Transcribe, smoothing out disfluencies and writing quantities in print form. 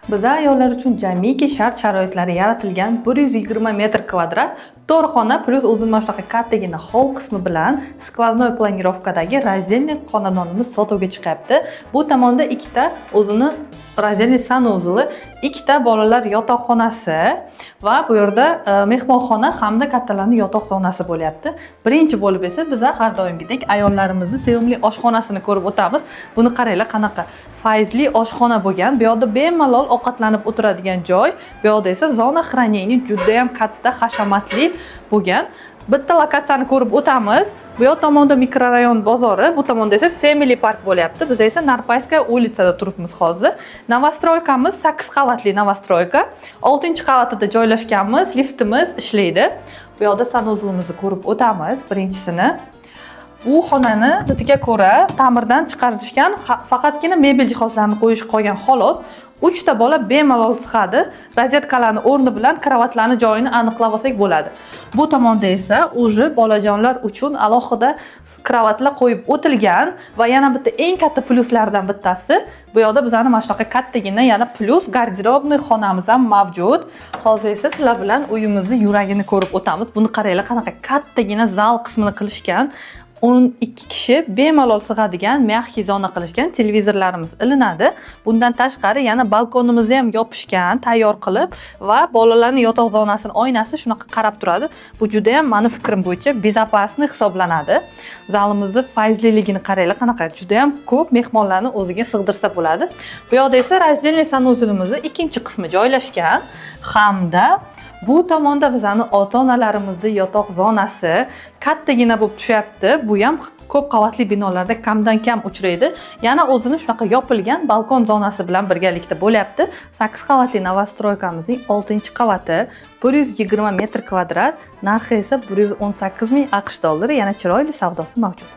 Biza ayollar uchun jamiki shart sharoitlari yaratilgan 120 metr kvadrat to'rt xona plyus o'zini mana shunaqa kattagina холл qismi bilan сквозной планировка dagi раздельный xonadonimiz sotuvga chiqyapti. Bu tomonda ikkita o'zini раздельный санузел i, ikkita bolalar yotoqxonasi va bu yerda mehmonxona hamda kattalarning yotoq zonasi bo'lyapti. Birinchi bo'lib esa biza har doimgidek ayollarimizni sevimli oshxonasini ko'rib o'tamiz. Buni qaranglar, qanaqa fayzli oshxona bo'lgan. Bu yoqda bemalol ovqatlanib o'tiradigan joy, bu yoqda esa зона хранения juda ham katta, hashamatli bo'lgan. Bitta lokatsiyani ko'rib o'tamiz. Bu yoq tomonda mikrorayon bozori, bu tomonda esa Family Park bo'lyapti. Biz esa Нарпайская улица da turibmiz hozir. Новостройка miz 8 qavatli новостройка. 6-qavatida joylashganmiz, liftimiz ishlaydi. Bu yoqda санузел imizni ko'rib o'tamiz birinchisini. Bu xonani hidiga ko'ra ta'mirdan chiqarishgan, faqatgina mebel jihozlarini qo'yish qolgan, xolos. Uchta bola bemalol sig'adi. Rozetkalarni o'rni bilan kravatlarni joyini aniqlab olsak bo'ladi. Bu tomonda esa уже bolajonlar uchun alohida kravatlar qo'yib o'tilgan va yana bitta eng katta plyuslardan bittasi, bu yoqda bizani mana shunaqa kattagina yana plyus гардеробный xonamiz ham mavjud. Hozir esa sizlar bilan uyimizni yuragini ko'rib o'tamiz. Buni qaranglar, qanaqa kattagina zal qismini qilishgan. 12 kishi bemalol sig'adigan мягкий zona qilishgan, televizorlarimiz ilinadi. Bundan tashqari yana balkonimizni ham yopishgan, tayyor qilib, va bolalarning yotoq zonasini oynasi shunaqa qarab turadi. Bu juda ham, mani fikrim bo'yicha, безопасный hisoblanadi. Zalimizni fayzliligini qaranglar, qanaqa juda ham ko'p mehmonlarni o'ziga sig'dirsa bo'ladi. Bu yoqda esa раздельный санузел imizni ikkinchi qismi joylashgan hamda bu tomonda bizani ota onalarimizni yotoq zonasi kattagina bo'lib tushyapti. Bu ham ko'p qavatli binolarda kamdan kam uchraydi. Yana o'zini shunaqa yopilgan balkon zonasi bilan birgalikda bo'lyapti. 8 qavatli новостройка mizning 6-qavati, 120 metr kvadrat, narxi esa 118 ming AQSh dollari, yana chiroyli savdosi mavjud.